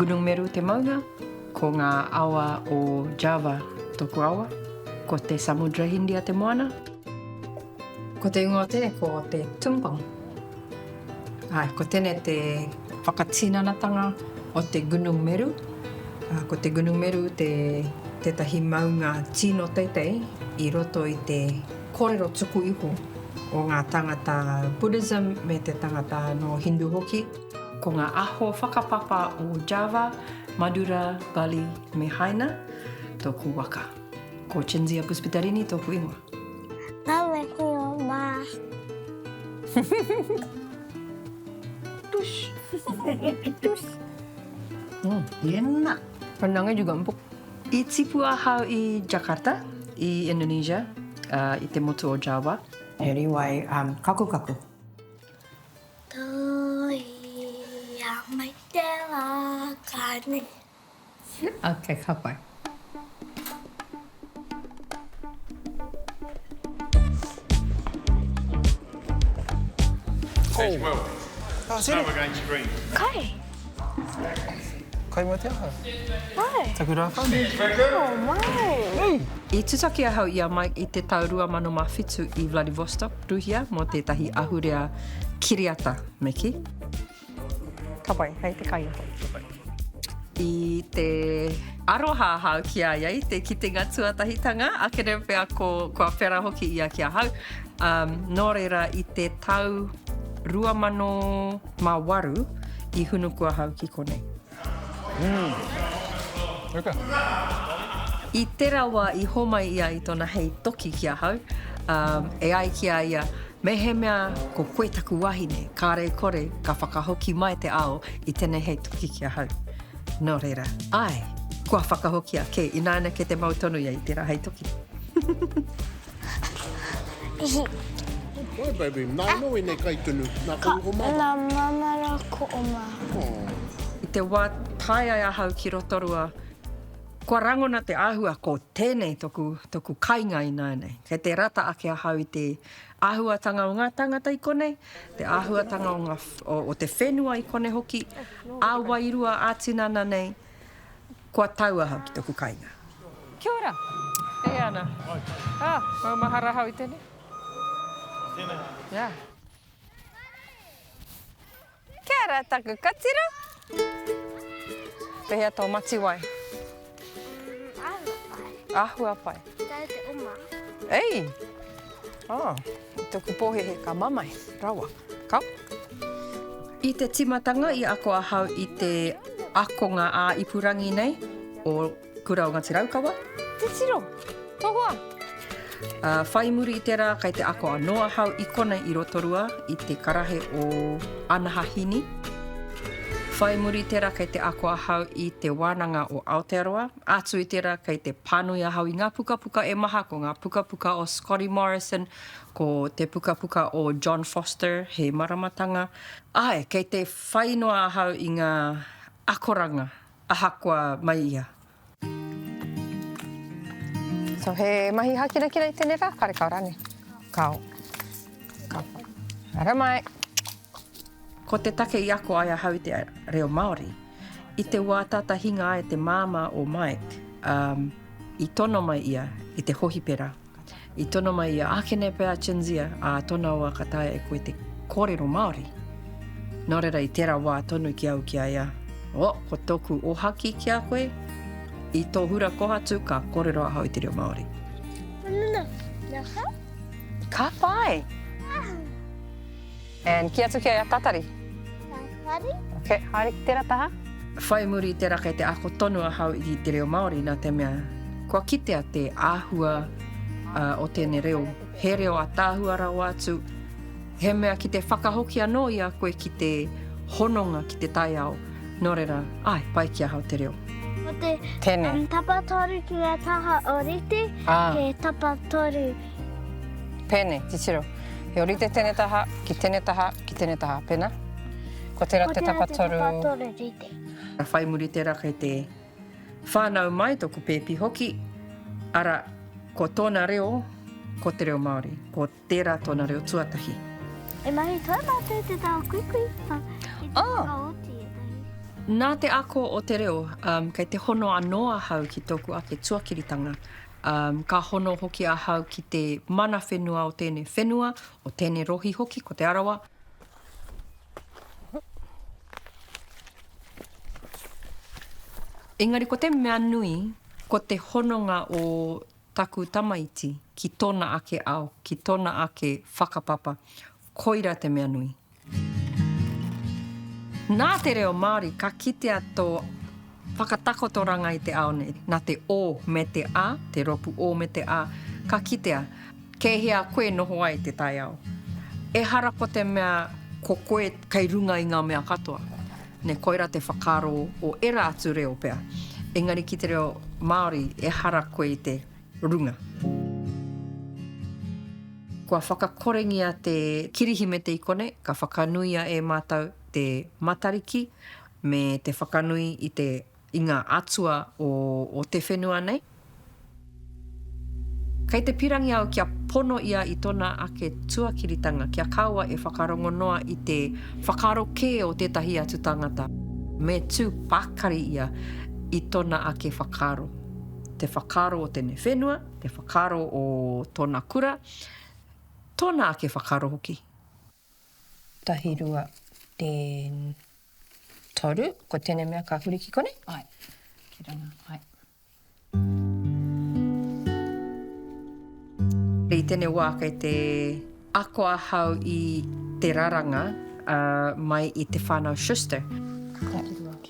Gunung Meru te maunga, ko ngā awa o Java tōku awa, ko te Samudra Hindia te moana. Ko te ingoa o tēnei ko te Tumpang. Āe, ko tēnei te whakatinanatanga o te Gunung Meru. Ko te Gunung Meru te tētahi maunga tino teitei i roto i te kōrero tuku iho o ngā tāngata Buddhism me te tangata nō Hindu hoki. Ko ngā aho whakapapa o Java, Madura, Bali me Haina tōku waka. Ko Cinzia Puspitarini tōku ingoa. Nawe kio ma. Tush. Tush. Enak. Rendangnya juga empuk. I tipu ahau i Jakarta, i Indonesia, i te motu o Java. He riwai kakukaku. Tōia mai te waka nei. Ok, ka pai. Oh. Snow against green. Kai. Kai mai te aha? Ai. Taku rā whānau. Oh, mai. Hey. I tutaki ahau i a Mike i te tau 2007 i Vladivostok, Ruhia, mō tētahi ahurea kiriata, me kī. Ka pai, hei te kaiako. Ka pai. I te aroha ahau ki a ia i te kitenga tuatahitanga, akene pea ko, kua whera hoki ia ki ahau. Um, nō reira, i te tau 2008 i hunuku ahau ki konei. Mm. Reka. I tera wa i homai ia i tona hei toki ki ahau, um, e ai ki a ia, mehemea ko koe taku wahine, kare kore ka whakahoki mai te ao i tenei hei toki ki ahau. No reira, ae, kua whakahokia ke, inaina ke te mau tonu ia i tera hei toki. Wai baby, nā anō ēnei kai tunu, nā Ka, kouou mama? nā mama rā ko oma. I te wā tae ai ahau ki Rotorua, kua rangona te āhua ko tēnei toku, toku kainga ināianei. Kei te rata ake ahau i te āhuatanga o ngā tāngata i konei, te āhuatanga o ngā, o, o te whenua i konei hoki, ā-wairua, ā-tinana nei. Kua tau ahau ki toku kainga. Kia ora! E ana. Ah, maumahara ahau i tenei. Tenei. Yeah. Kia ora taku katira. Pehea tō matiwai? Ahua pai. Ahua pai. Tau te oma. Ei! Oh, toku pōhehe ka mamae rawa. Ka. I te timatanga i ako ahau i te akonga ā-ipurangi nei o Kura o Ngati Raukawa. Titiro! Tohua! Ā, whai muri i tērā kei te ako anō ahau i konei i Rotorua i te karahe o Anaha Hini. Whai muri i tērā kei te ako ahau i Te Wānanga o Aotearoa. Atu i tērā kei te pānui ahau i ngā pukapuka e maha, ko ngā pukapuka o Scotty Morrison, Ko te pukapuka o John Foster, He Maramatanga. Āe, kei te whai noa ahau i ngā akoranga, ahakoa mai ia. So he mahi hākinakina i tēnei rā? Karekau rānei? Kao. Ka pai. Haere mai. Ko te take i ako ai ahau i te reo Māori, i te wā tata hinga ai te māmā o Mike, um, i tono mai ia i te hohipera. I tono mai ia, ākene pea Cinzia, ā tōna wā ka taea e koe te kōrero Māori. Nō reira i tērā wā tonu ki au ki a ia, oh, ko tōku ōhaki ki a koe, i tō hura kohatu ka kōrero ahau i te reo Māori. Ka pai! And ki atu ki a ia, tatari. Tatari. Ok, haere ki tera taha. Whai muri i tera kei te ako tonu ahau i te reo Maori na te mea kua kitea te ahua o tenei reo, he reo ataahua rawa atu, he mea ki te whakahoki anō i a koe ki te hononga ki te taiao, nō reira, ae, pai ki ahau te reo. Ko te Tēnei. tapatoru ki ngā taha ōrite, he tapatoru. Pēnei, titiro. He orite tēnei taha, ki tēnei taha, ki tēnei taha. Pēnā? Ko tērā te tapatoru. Ko tērā te tapatoru rite. Whai muri tērā kei te whānau mai tōku pēpi hoki, arā, ko tōna reo, ko te reo Māori, ko tērā tōna reo tuatahi. E mahi toi mātou te taha kuikui, ki te whakaoti ētahi. Nā te ako o te reo, kei te hono anō ahau ki tōku ake tuakiritanga. Ka hono hoki ahau ki te mana whenua o tēnei whenua, o tēnei rohi hoki, ko Te Arawa. Engari ko te mea nui, ko te hononga o taku tamaiti ki tōna ake ao, ki tōna ake whakapapa, koira te mea nui. Nā te reo Māori ka kitea tō whakatakotoranga i te ao nei, nā te O me te A, te rōpū O me te A, ka kitea kei hea koe noho ai te taiao. Ehara ko te mea ko koe kei runga i ngā mea katoa. Nē, koirā te whakaaro o ērā atu reo pea. Engari ki te reo Māori, ehara koe i te runga. Kua whakakorengia te Kirihimete i konei, ka whakanuia e mātou te Matariki me te whakanui i te i ngā atua o o te whenua nei. Kei te pirangi au kia pono ia i tona ake tuakiritanga, kia kaua e whakarongo noa i te whakaaro kē o tētahi atu tangata. Me tū pakari ia i tona ake whakaaro. Te whakaaro o tēnei whenua, te whakaaro o tōna kura, tōna ake whakaaro hoki. Tahi, rua, ten, toru. Ko tēnei mea ka huri ki konei? Ae. Ki runga, ae. I tēnei wā kei te ako ahau i te raranga mai i te whānau Schuster. Ki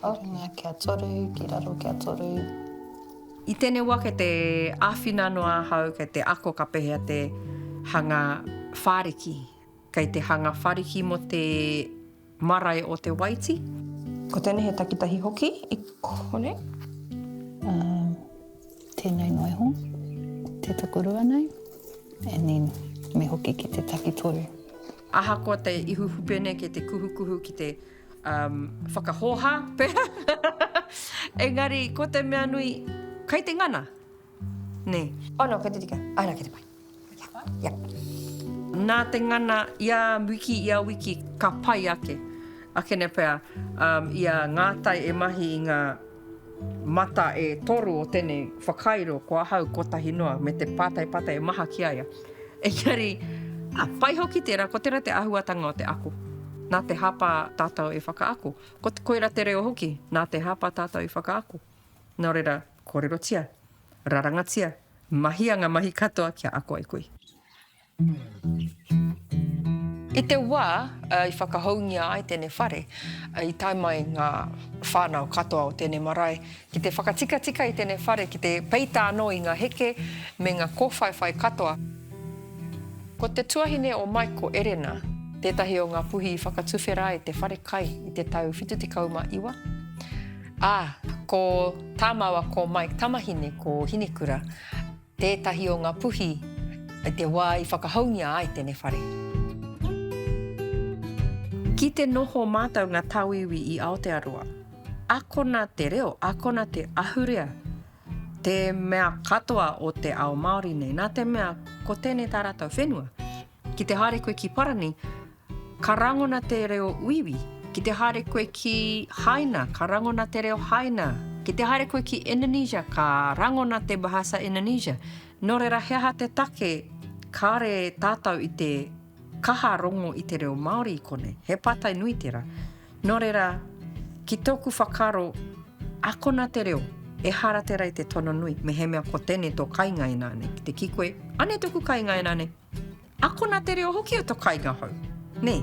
runga kia toru, ki raro kia toru. I tēnei wā kei te āwhina noa ahau, kei te ako ka pēhea te hanga whāriki. Kei te hanga whariki mo te marae o Te Waiti. Ko tēnei he takitahi hoki i konei. Tēnei noa iho, te tokorua nei, and then me hoki ki te takitoru. Ahakoa te ihu hupene kei te kuhukuhu ki te whakahōhā pea, engari ko te mea nui, kei te ngana. Nē. Oh no, kei te tika. Āe rā, kei te pai. Yeah. Yeah. Nā te ngana ia wiki, ia wiki, ka pai ake. Akene pea, um, i a Ngātai e mahi i ngā mata e toru o tēnei whakairo, ko ahau kotahi noa, me te pātai pātai e maha ki a ia. Engari, ā, pai hoki tērā, ko tērā te āhuatanga o te ako. Nā te hapa tātou e whakaako. Ko, koirā te reo hoki, nā te hapa tātou i whakaako. Nō reira, kōrerotia, rarangatia, mahia ngā mahi katoa kia ako ai koe. I te wā i whakahoungia ai tēnei whare, i tae mai ngā whānau katoa o tēnei marae ki te whakatikatika i tēnei whare, ki te peita anō i ngā heke me ngā kōwhaiwhai katoa. Ko te tuahine o Mike ko Erena, tētahi o ngā puhi i whakatuwhera ai te whare kai i te tau 79. Ā, ko tā māua ko Mike tamahine, ko Hinekura, tētahi o ngā puhi i te wā i whakahoungia ai tēnei whare. Ki te noho mātou ngā tauiwi i Aotearoa, akona te reo, akona te ahurea, te mea katoa o te ao Māori nei, nā te mea ko tēnei tā rātou whenua. Ki te haere koe ki Parani, ka rangona te reo Uiwi. Ki te haere koe ki Haina, ka rangona te reo Haina. Ki te haere koe ki Indonesia, ka rangona te Bahasa Indonesia. Nō reira, he aha te take kāre tātou i te kaha rongo i te reo Māori i konei? He pātai nui tērā. Nō reira, ki tōku whakaaro, akona te reo, ehara tērā i te tono nui, mehemea ko tēnei tō kainga inānei, ki te kī koe, anei tōku kainga inānei, Akona te reo hoki o to kainga hou, ne?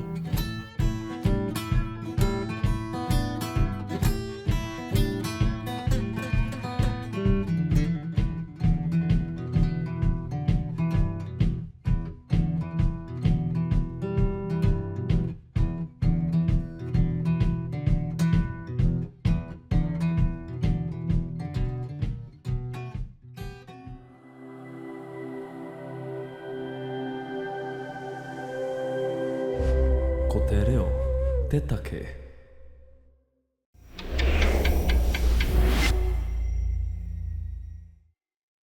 Ko te reo te take.